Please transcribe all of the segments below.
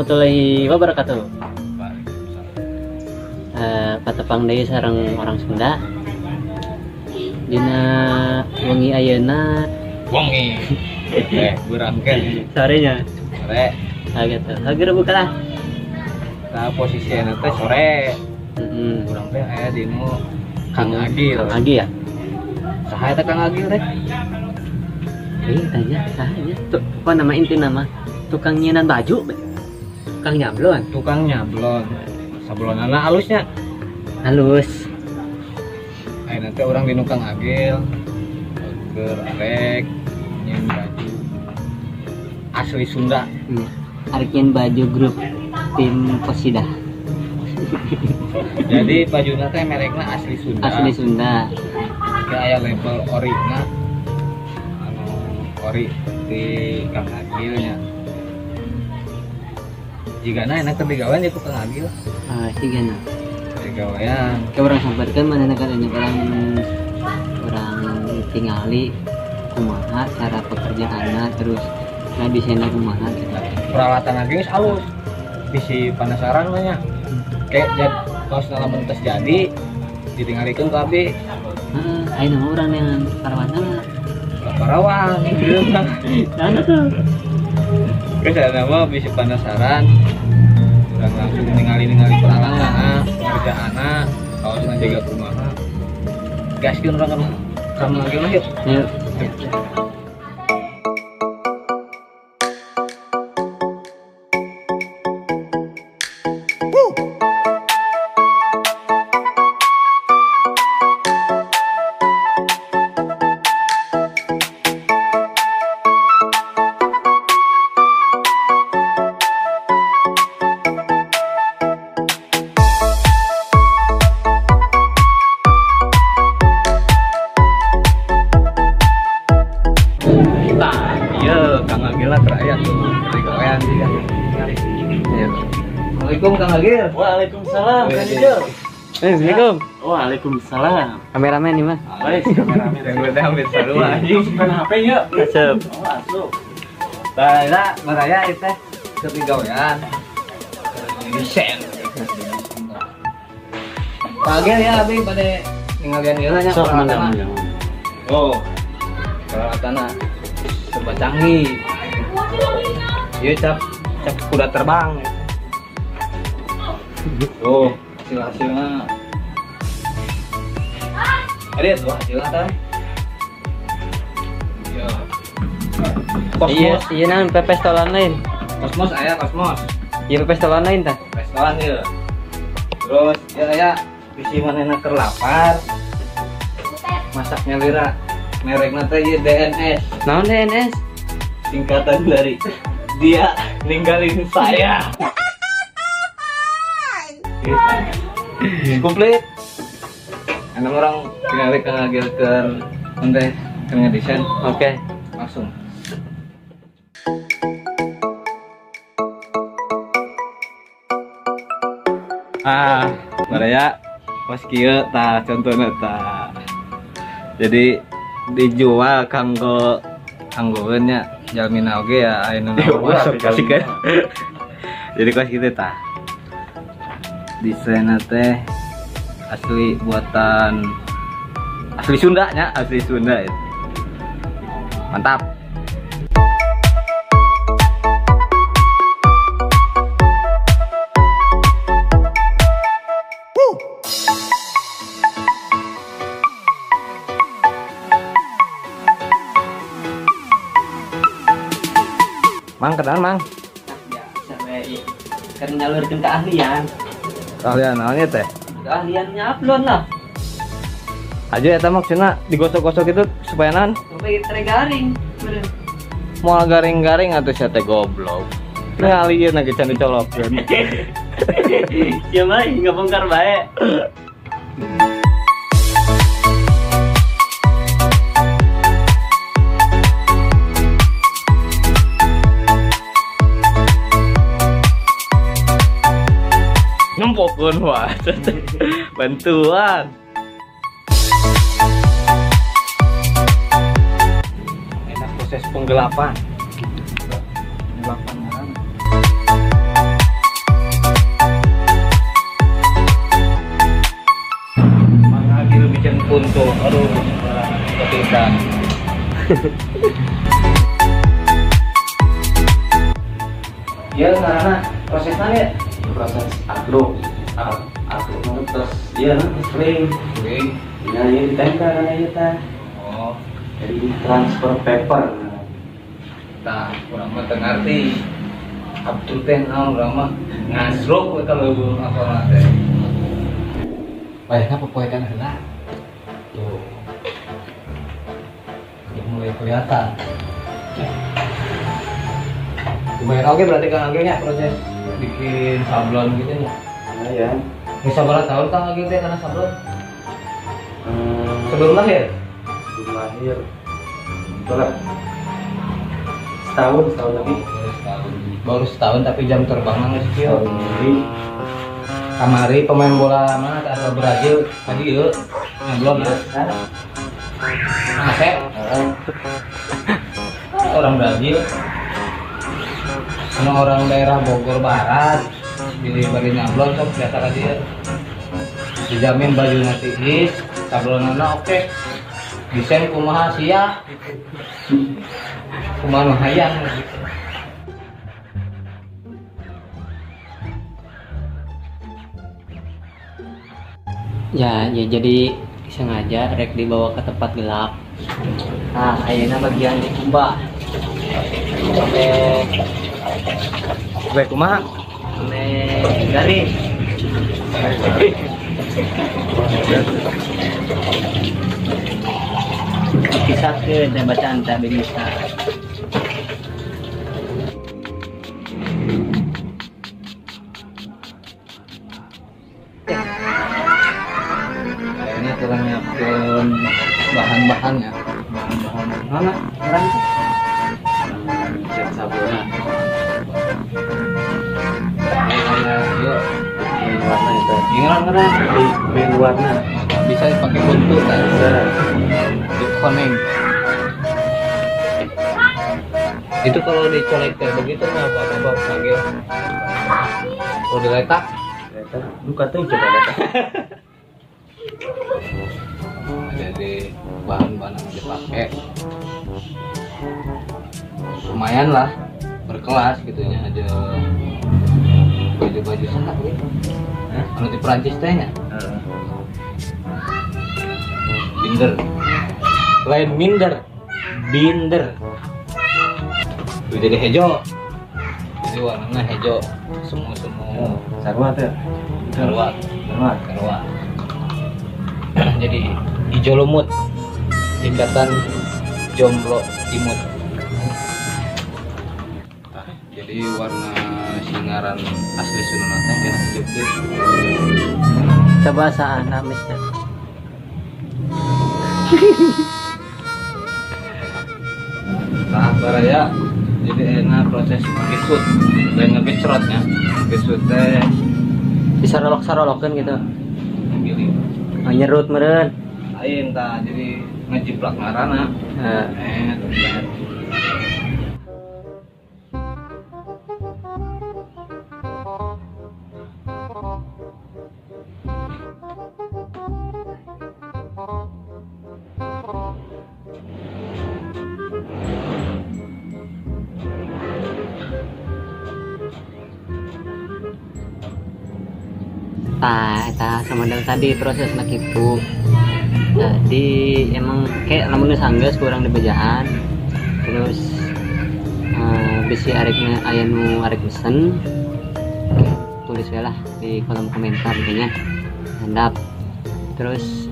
Warahmatullahi wabarakatuh. Patepang deui sareng orang Sunda. Dina wengi ayeuna. Wengi. Beurang kan. Sorenya. Sore. Ah gitu. Hager buka lah. Nah, posisi teh sore. Urang teh aya di nu Kang Agil. Kang Agil ya? Saha eta Kang Agil teh? Tanya saha nya? Tuh, apa nama inti nama? Tukang nyieunan baju. Tukang nyablon. Tukang nyablon. Sablonana halusnya. Halus. Ayeuna teh urang di nu Kang Agil. Keur arek nyieun baju asli Sunda. Arek nyieun baju grup tim Kosidah. Jadi bajuna teh merekna asli Sunda. Asli Sunda. Ke aya label orina. Anu ori di Kang Agil nya. Jigana enak keur digawean di Kang Agil. Ah, sigana. Digawean. Ke urang sampeurkeun manehna katanya urang tingali kumaha cara pekerjaanna terus nah desainna kumaha gitu. Peralatan lagi geus alus. Bisi penasaran mah nya. Kayak jad kaos lamun tes jadi ditinggalikeun ku abdi. Heeh, ayeuna mah urang neangan parawanna. Parawan gitu mah. Mana tuh? Geus ada mah bisi penasaran. Urang langsung ningali-ningali peralatan, pengerjaanna, kaosna jaga kumaha. Gaskeun urang kan Kang Agil lah yuk. Yuk. Nah, iya Kang Agil lah keraya tuh digawean sih kan. Ayo. Assalamualaikum Kang Agil. Waalaikumsalam, Kang Ijo. Assalamualaikum. Waalaikumsalam. Kameramen nih, Mas. Baik, kameramen. Yang gue ambil seru anjing. Bukan HP yuk. Asup. Oh, asup. Nah, baraya itu teh keur digawean. Desain. Kang Agil ya abi pada ninggalian ieu nya Sok mangga peralatanna. mangga. Oh. Peralatanna serba canggih. Ieu cap cap kuda terbang. Oh, hasil-hasilnya. Ada tuh hasilnya teh. Iya. Iya, Kosmos, iya naon pepes tolan lain. kosmos aya kosmos. Iya pepes tolan lain tah. Restoran ieu. Terus ya aya bisi manehna keur lapar. Masaknya lira. Merekna teh ieu DNS, Naon DNS? singkatan dari dia ninggalin saya. Komplit. Enam orang tinggal ke ngagil ke ente ke ngedesain Oke. langsung. Ah, baraya pas kieu tah contohna tah. Jadi dijual kanggo kanggoeun nya jalmina oge ya aya nu masuk kasih kan. Jadi kos kitu tah. Desainna teh asli buatan asli Sunda nya, asli Sunda itu. Mantap. Mang kenal mang. Biasa we. Keur nyalurkeun keahlian. Keahlian naonnya teh? Keahlian nyablon lah. Aja eta maksudna digosok-gosok itu supaya naon? Supaya tere garing. Bener. Moal garing-garing atuh sia teh goblok. Ningali ieu na ge can dicolokkeun. Sia mah ngabongkar bae. Nempokeun wae. Bantuan. Enak proses penggelapan. Penggelapan orang. Iya, karena prosesnya ya. Proses aduk. Aduk terus iya terus kering. Oke. Nah, ini ditempel karena ieu teh. Oh, Jadi transfer paper. tah urang mah teu ngarti. Abdul teh naon, urang mah ngasruk we kalau apa mah teh. Wayahna popoekan heula. Tuh. Udah mulai kelihatan. Lumayan oke berarti Kang Agil nya proses bikin sablon gitu ya. Lumayan. Ini sabaraha tahun Kang Agil teh karena sablon? Sebelum lahir? Sebelum lahir. Itulah. Setahun, setahun lebih. Baru setahun. Baru setahun tapi jam terbangnya geus kieu. Setahun lebih. Kamari pemain bola mana asal Brazil tadi ieu nyablon ya. Asep. Orang Brazil. Anu orang daerah Bogor Barat di bari nyablon sok biasa ka dieu. Dijamin baju tiis, sablonana oke. Desain kumaha sia. Kumaha nu hayang gitu. Ya, ya jadi sengaja rek dibawa ke tempat gelap. Nah, ayeuna bagian dikumbah. Sampai Baik kumaha? Sampai garing. Dipisahkeun teh bacaan teh bisa. Kayaknya kurang nyiapkeun bahan-bahannya. Bahan-bahan mana? Orang itu Cek sablonnya. Kayak yuk. Main warna itu. Ingat kan? Main warna. Bisa dipakai untuk kan? Bisa. Koneng. Itu kalau dicolek kayak begitu nggak apa-apa panggil. Kalau diletak, Letak. Duka tuh coba letak. Jadi bahan-bahan yang dipakai lumayan lah, berkelas gitu ya, aja baju-baju sangat gitu. Kalau di Perancis teh nya binder, lain minder, binder. Tuh, jadi hejo, jadi warnanya hejo semua semua. Sarua tuh. Sarua. Sarua. Sarua. Jadi hijau lumut, ikatan jomblo imut. Nah, jadi warna singaran asli Sunda teh kena hijau teh. Coba saana mister. Nah, baraya jadi enak proses ngesut dan ngegecrotnya. Ngesut teh bisa rolok-sarolokeun gitu. Gili. Oh, nyerut meureun. Lain tah, jadi ngejiplak ngaranna. Heeh. Terus. Tah, eta sama dengan tadi prosesna kitu. Jadi emang kayak lamun geus anggeus kurang dibejaan. Terus bisi arekna aya nu arek mesen, tulis we lah di kolom komentar kayaknya. Handap. Terus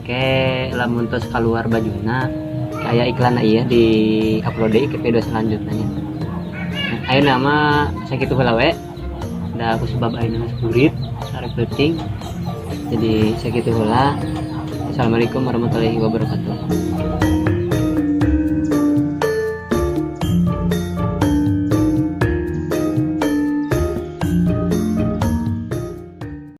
kayak lamun tos keluar bajuna kayak iklan ieu di upload deui ke video selanjutnya nya. Nah, ayeuna mah sakitu heula we. Da aku sebab ayeuna geus burit arek peuting. Jadi sakitu heula. Assalamualaikum warahmatullahi wabarakatuh.